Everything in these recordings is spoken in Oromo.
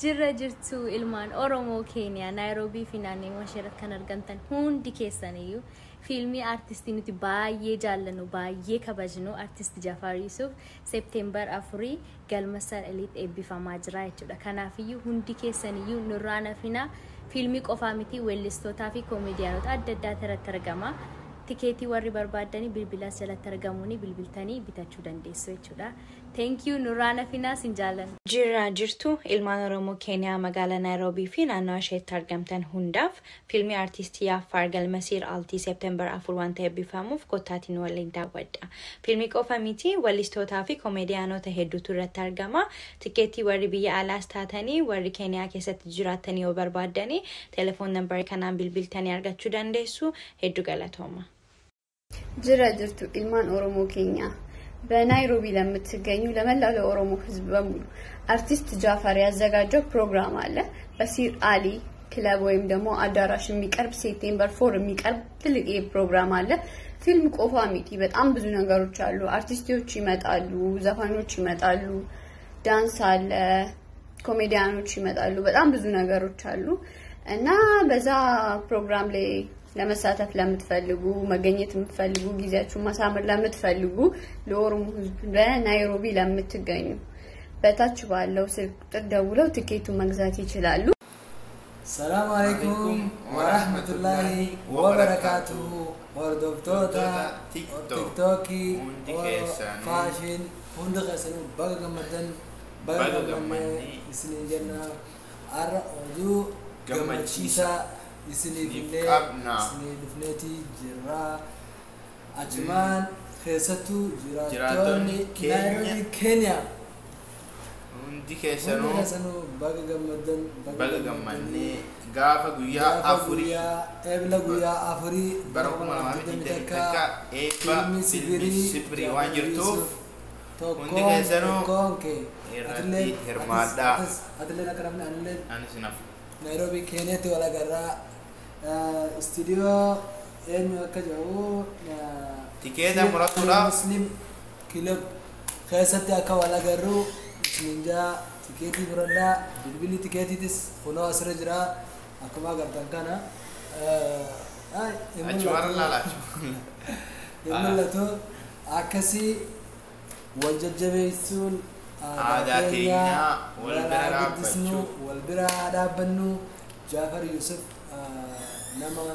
Jirra jirtu ilmaan Oromoo Keeniyaa Naayiroobii fi naannoowwan ishee irratti kan argamtan hundi keessaniyyuu, fiilmii aartistii nuti baay'ee jaallannu, baay'ee kabajnu, aartisti Jaafar Yuusuf September 4 galma Sar Aliitti eebbifamaa jira jechuudha. Kanaafiyyuu hundi keessaniyyuu nurraa nafinaa. Fiilmii qofaa miti, weellistootaa fi koomediyaanota adda addaatu irratti argama. Tikeetii warri barbaaddanii bilbilas jalatti argamuuni bilbiltanii bitachuu dandeessu jechuudha. Thank you, nurraa nafinaa, sin jaallanna. Jirra jirtu ilmaan Oromoo Keeniyaa magaalaa Naayiroobii fi naannoo isheetti argamtan hundaaf, fiilmii aartistii Affaar galma Siir Altii September 4 waan eebbifamuuf kottaatiin waliin daawwadha. Fiilmii qofa miti, wellistootaa fi koomediyaanota hedduutu irratti argama. Tikeetii warri biyya alaas taatanii warri Keeniyaa keessatti jiraattanii yoo barbaaddanii telephone numberii kanaan bilbiltanii argachuu dandeessu. Hedduu galatooma. Jira jirtu ilmaan Oromoo keenya በናይሮቢ ለምትገኙ ለመላው ለኦሮሞ ሕዝብ በሙሉ አርቲስት ጃፈር ያዘጋጀው ፕሮግራም አለ። በሲር አሊ ክለብ ወይም ደግሞ አዳራሽ የሚቀርብ September 4 የሚቀርብ ትልቅ ፕሮግራም አለ። Fiilm qofa miti፣ በጣም ብዙ ነገሮች አሉ። አርቲስቶች ይመጣሉ፣ ዘፋኞች ይመጣሉ፣ ዳንስ አለ፣ ኮሜዲያኖች ይመጣሉ። በጣም ብዙ ነገሮች አሉ እና በዛ ፕሮግራም ላይ ለመሳተፍ ለምትፈልጉ፣ መገኘት የምትፈልጉ፣ ጊዜያችሁን ማሳመር ለምትፈልጉ ለኦሮሞ ሕዝብ በናይሮቢ ለምትገኙ በታች ባለው ስልክ ቁጥር ደውለው ትኬቱን መግዛት ይችላሉ። Salaamu alaikum warahmatullahi wabarakatuhu. Hordoftoota TikTokii Hundi keessanuu. Faashin hundi keessanuu baga gammaddan, baga Baga gammannee gammannee. Isiniin jenna. Har'a oduu gammachiisaa isiniif Isiniif illee qabna. Isinii dhufneetii jirra. Achumaan keessattuu jiraattonni Jiraattonni keenya. Naayiroobii Keeniyaa Hundi hundi keessanuu keessanuu baga gammaddan, baga gammannee. Gaafa guyyaa Gaafa 4 guyyaa eebila guyyaa 4 bara 2021 eebba fiilmii fiilmii Sibirii Sibirii waan jirtuuf tokkoon hundi keessanuu tokkoon kee irratti atilleen hirmaadhaa. Atilleen akka namni anilleen Ani sinaaf Naayiroobii Keeniyaatti wal agarraa. Istiidiyoo eenyu akka jedhu Tikeeta muratuudhaaf Muslim Club keessatti akka wal agarru isinin jaa. Tikeetii muradhaa, bilbilli tikeetiitis kunoo asirra jira akkuma agartan kana. Ay, hin Achumarra mul'atu. laala. Hin mul'atu. Akkasii wal jajjabeessuun Aadaa teenyaa wal bira haa guddisnu, dhaabbachuu. Wal bira haa dhaabbannu. Jaafar Yusuf nama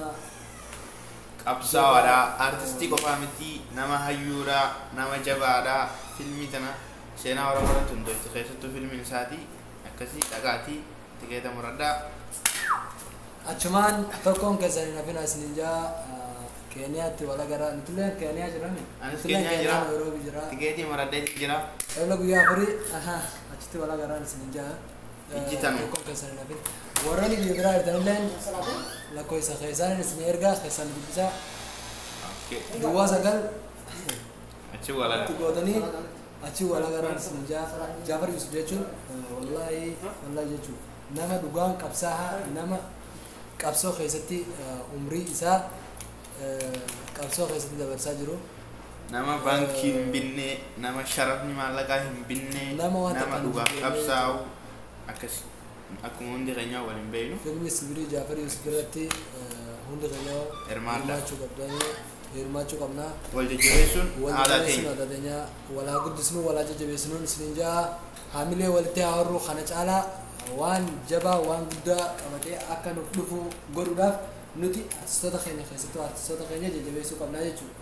Qabsaa'aadha. Artistii qofaa miti, nama hayyuudha, nama jabaadha. Filmii tana seenaa Oromoo irratti hundoofte keessattuu filmiin isaatii akkasii dhagaatii tikeeta muradhaa. Achumaan tokkoon keessan hin hafin isinin jaa. Keeniyaatti wal agarraa. Nutilleen Keeniyaa jirani. Anis Nutilleen Keeniyaa jira. Naayiroobii jira. Tikeetii muradhee jira. Ebla guyyaa 4 aha achitti wal agarraan isinin jaa. Ijjitanu. Tokkoon keessan hin hafin. Warroonni biyya biraa jirtanilleen lakkoofsa keessaan isin ergaa keessan dubbisaa. 09 Achi wal itti gootanii achi wal agarraan isin jaa. Jaafar Yusuf jechuun wallaahi wallaahi jechuun nama dhugaan qabsaa'aa, nama qabsoo keessatti umrii isaa qabsoo keessatti dabarsaa jiru. Nama baankii hin binne, nama sharafni maallaqaa hin binne, Nama waan nama takka hin dhugaaf jijjiirre. Qabsaa'u akkas akkuma hundi keenya waliin beeknu. Fiilmii Sibirii Jaafar Yusuf irratti hundi keenya Hirmaadhaa. Hirmaachuu qabdanii, hirmaachuu qabnaa. Wal jajjabeessuun Wal aadaa jajjabeessuun teenya. Aadaa teenya. Walaa guddisnu, walaa jajjabeessinuun isinin jaa. Haamilee walitti haa horru. Kana caalaa waan jabaa, waan guddaa qabatee akka nuuf dhufu godhuudhaaf nuti artistoota keenya, keessattuu artistoota keenya jajjabeessuu qabnaa jechuudha.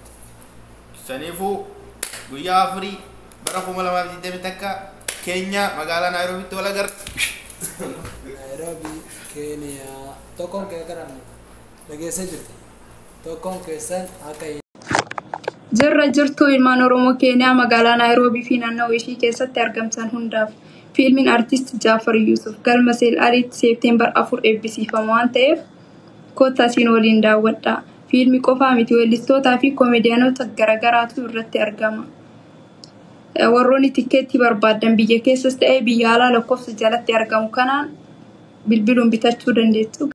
Saniifuu guyyaa 4 bara 2021 keenya magaalaa Naayiroobitti wal agarra. Naayiroobii Keeniyaa tokkoon kee akka namni dhageessee jirta, tokkoon keessan akka Jirra jirtuu ilmaan Oromoo Keeniyaa magaalaa Naayiroobii fi naannawaa ishii keessatti argamtan hundaaf, fiilmiin aartist Jaafar Yuusuf galma Seel Aliitti September 4 eebbisiifama waan ta'eef kottaa siin waliin daawwadhaa. Fiilmii qofaa miti, weellistootaa fi koomediyaanota garaagaraatu irratti argama. Warroonni tikeettii barbaaddan biyya keessas ta'ee biyya alaa lakkoofsa jalatti argamu kanaan bilbiluun bitachuu dandeessu.